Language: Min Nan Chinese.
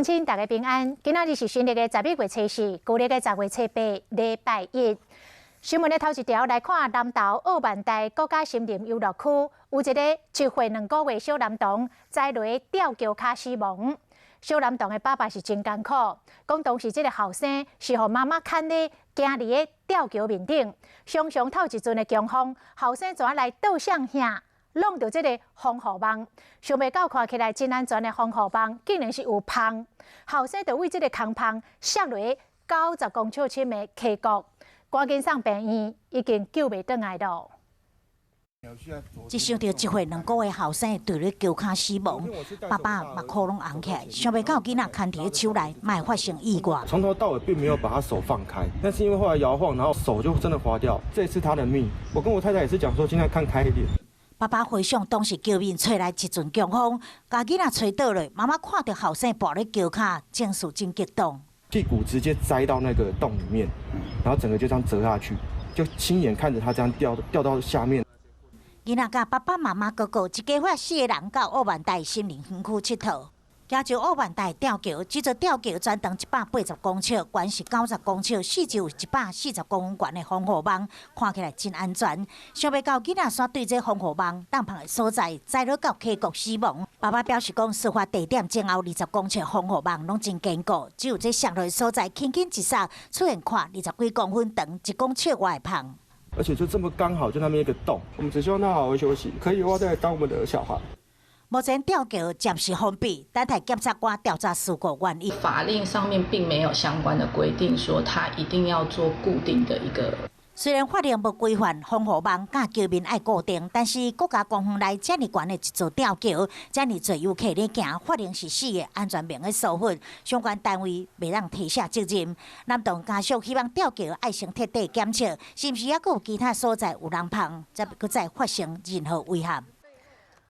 鄉親大家平安，今仔日是新曆的11月初四，舊曆的10月初八，禮拜一。新聞的頭一條來看，南投僫萬大國家森林遊樂區有一个1歲2個月小男童栽落吊橋跤死亡。小男童的爸爸是真艱苦，講當時這个後生是予媽媽牽咧行佇个吊橋面頂，常常透一陣的強風，後生怎來倒向遐，弄著這个防護網，想袂到看起來真安全的防護網，竟然是有縫。後生就為這个空縫摔落90公尺深的溪谷，趕緊送病院，已經救袂轉來囉。一想著1歲2個月後生墜咧橋跤死亡，爸爸目箍攏紅起來，想袂到囡仔牽佇咧手內，嘛會發生意外。從頭到尾並沒有把他手放開，但是因為後來搖晃，然後手就真的滑掉。這是他的命。我跟我太太也是講說，盡量看開一點。爸爸回想當時橋面吹來一陣強風，共囡仔吹倒落，媽媽看著後生跋咧橋跤，情緒真激動。屁股直接栽到那個洞裡面，然後整個就這樣折下去，就親眼看着他這樣掉到下面。囡仔佮爸爸媽媽、哥哥一家伙四个人到僫萬大森林園區𨑨迌。行上僫萬大吊橋，這座吊橋全長180公尺，懸是90公尺，四周有140公分懸的防護網，看起來真安全。想袂到囡仔煞對這防護網擋縫的所在，栽落到溪谷死亡。爸爸表示講，事發地點前後20公尺防護網攏真堅固，只有這摔落的所在輕輕一剎，出現寬20幾公分長、1公尺外的縫。而且就這麼剛好，就那邊一個洞，我們只希望他好好休息，可以的話再來當我們的小孩。目前吊橋暫時封閉，等待檢察官調查事故原因。法令上面並沒有相關的規定，說他一定要做固定的一個。雖然法令無規範防護網佮橋面愛固定，但是國家公園內遮爾懸的一座吊橋，遮爾濟遊客咧行，法令是死的，安全面的疏忽，相關單位袂當推卸責任。南投家屬希望吊橋愛先徹底檢測，是毋是猶閣有其他所在有人縫，才袂閣再發生任何遺憾。